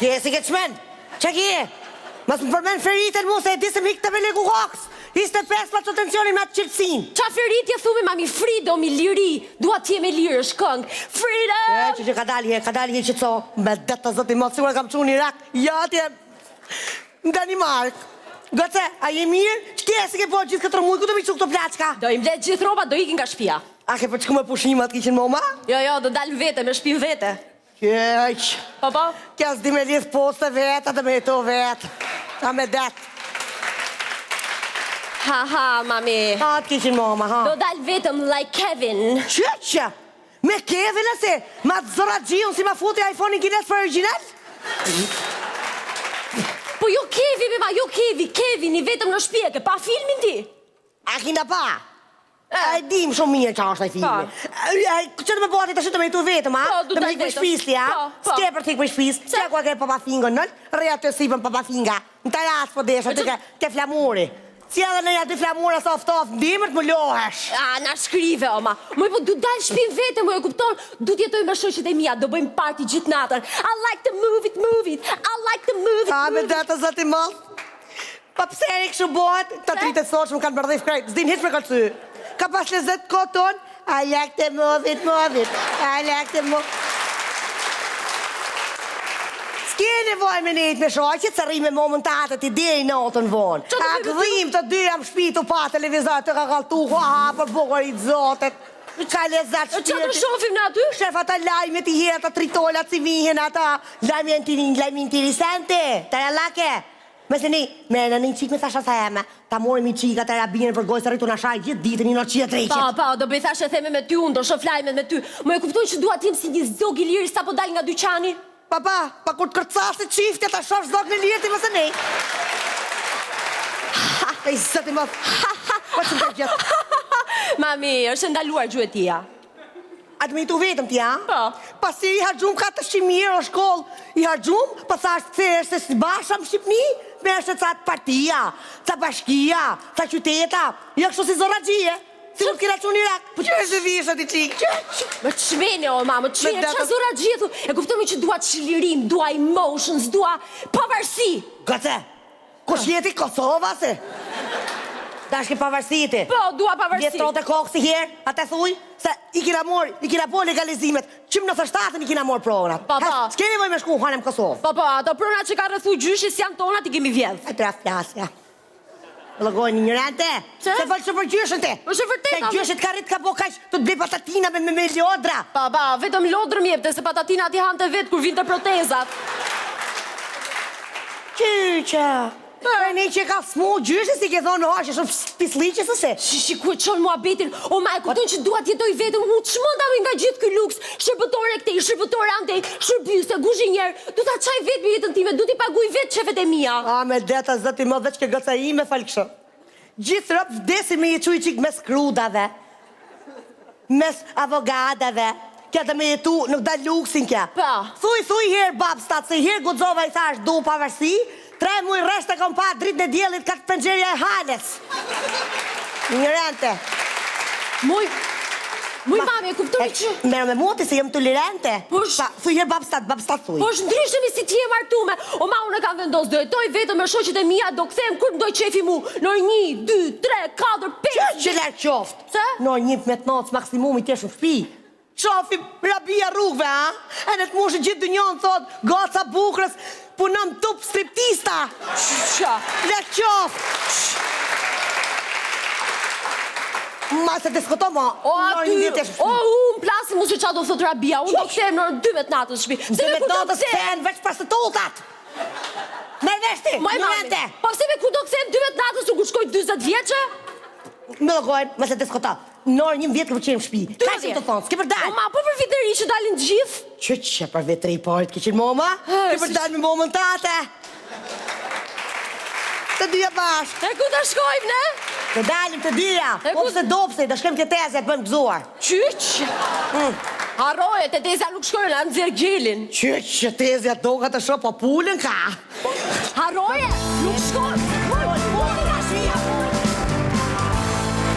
Ç'ke si ke çmend? Ç'a ke? Mos më përmend Feritën mu se e di se më ik teperleku kokës. 25 ma çon tensionin me atë qelqësinë. Ça Feritje thu mi mami freedom i liri, dua të jem e lirë është këngë. Freedom! E që që ka dalë he, ka dalë he qetëso, me det të zot i madh, sikur e kam çu në Irak, ja atje në Danimarkë. Goce, a je mirë? Ç'ke si ke bo gjithë këtë rrëmujë, ku do m'i çu këto plaçka? Do i mbledh gjithë rrobat, do iki nga shpia. A ke për të shku me pushime të keqen moma? Jo, jo, do dal vete, me shpinë vete. Keq. Po, po. Kjo s'di me lidh poste vetë, dhe me jetu vetë. A me det. Ha, ha, mami. Ha, të keqen moma, ha. Do dal vetëm like Kevin. Që, që? Me Kevin e si? Ma të zoraxhiun si ma futi iPhone-in kinez për original? Po jo Kevi, be ma, jo Kevi, Kevin i vetëm në shtëpi e ke pa filmin ti? A kina pa? E dim shumë mirë që është ai filmi. Po. Që të me bo atë tash të me jetu vetëm, a? Po, të me ikë prej shpisë, ti, a? Po, po. S'ke për të ikë prej shpisë, Qe ku e ke Papa Fingon, nëllë, rri aty sipër në Papa Finga, në tarracë po desh, aty ke, ke flamuri. Si edhe në një dy flamura sa ftohtë, në dimër të mbulohesh. A, na shkrive, o ma. Moj, po du dal shpinë vete, moj, e kupton? Du t'jetoj me shoqet e mia, do bëjmë party gjithë natën. I like to move it, move it. I like to move it, A, me move it. det të zot i madh. Pa pse eri kështu bëhet, këta të rinjtë e sotshëm kanë bërdhif krejt, s'din hiç me kërcy. Ka pas lezet kohë tonë, I like to move it, move it, I like to move... S'ke nevojë me nejt me shoqet, se rri me momën tate ti deri natën vonë. Qa të A bëj me ty? gdhim të dyja në shtëpi tu pa televizor të ka kalltu, ha ha, për bukuri të zotit. Ka lezet Qa të shpirti. shofim në aty? Shef ata lajmet i herë, ata tritolat si vihen, ata lajme lajme interesante, tarallake. Mëse ne, merre në një çikë me thashetheme, ta morim një çikë atë Rabien për gojë se rri tu na shaj gjithë ditën një noçi e dreqit. Po, po, do bëj thashetheme me ty, unë do shoh lajmet me ty. Më e kupton që dua të jem si një zog i lirë sapo dal nga dyqani? Pa, pa, pa kur të kërcasi çiftja ta shohësh zogun e lirë ti mëse ne. Ha, i zoti më. Po ç'më ka gjetë. Mami, është e ndaluar gjuetia. A të me jetu vetëm ti, a? Po. Pasi i harxhum ka të shqimirë o shkollë, i harxhum, po thash thjesht se si basha në Shqipni, merreshe ca partia, ca bashkia, ca qyteta, jo kështu si zorraxhie, si kur t'kena çu në Irak. Po që e visha ti çik, që? Më çmene o ma, më çmene, ça zorraxhie thu? E kupton që dua çlirim, dua emotions, dua pavarësi. Goce, Kush je ti Kosova se? Dashke pavarësi ti. Po, dua pavarësi. Vjetrot e kokë si herë, atë thuj, se i kina morë, i kina bo legalizimet, që më 97-ën i kina morë pronat. Po, po. S'ke nevojë me shku hanë në Kosovë. Po, po, ato pronat që ka rrethu gjyshi s'janë tonat i kemi vjedh. E të flasja. Llogojnë ignorante. Pse? Se fol shumë për gjyshin ti. Është e vërtetë, Se gjyshit ka rrit ka bo kaq të të blej patatina me me, me lodra. Pa, pa, vetëm lodrë më jepte, se patatinat i hante vetë kur vinte protezat. Qyqa. Për ne që ka smu gjyshi si ke thonë me hashë shumë pislliqe se se. Shi, shi, ku e çon muhabetin? O ma e kupton që dua të jetoj vetëm, u çmenda mi nga gjithë ky luks, shërbëtore këtej, shërbëtore andej, shërbyse, kuzhinier, du ta çaj vetë me jetën time, du t'i paguaj vetë qefet e mia. A me det a zoti më veç ke goca ime fal kështu. Gjithë robt vdesin me jetu i çik mes krudave. Mes avogadave. Kja do me jetu, nuk do luksin kja. Po. Thuj, thuj herë babs tat, se herë guxova i thash du pavarësi, tre muj rresht e kom pa dritën e diellit ka penxherja e hales. Ignorante. Moj, moj mami, e kupton që... Merru me mua ti se jam tolerante. Po është- Pa, thuj herë babs tat, babs tat thuj. Po është ndryshe mi si ti e martume. O ma unë e kam vendos, do jetoj vetëm me shoqet e mia, do kthehem kur më doj qefi mu. Në orë 1, 2, 3, 4, 5. Që që larg qoftë? Pse? Në orë 1 me të natës maksimumi të jesh në shtëpi. Qofi rabia rrugëve, a? E në të mushë gjithë dynjon, thot, goca bukrës, punon tup striptista. Qa? Larg qoftë. Ma se diskuto ma. O në orë aty, 11 të jesh në o shtëpi. unë plasi mu se qa do thot rabia, unë do kthehem në orën 12 natës në shtëpi. Se me 12 kur do natës kthehem? kthehen veç prostitutat. Merr vesh ti, Moj mami, ignorante. po pse me kur do kthehem 12 natës, unë kur shkoj 40 vjeçe? Më dëgojnë, mos e diskuto. Në orën 11 ke për qenë në shtëpi. Kaq 12. të thonë, s'ke për dal. O ma, po për vit të ri që dalin të gjithë? Që që për vit të ri parit ke qenë moma? Ke për si- dal me momën tate. Të dyja bashkë. E ku do shkojmë ne? Të dalim të dyja. E ku- Po pse dopse, do shkojmë ke tezja të bëjmë gëzuar. Qyq? Mm. Harroje, te tezja nuk shkojnë, na nxjerr gjelin. Qyq, që tezja do ka të shoh, po pulën ka. Harroje, nuk shkojnë.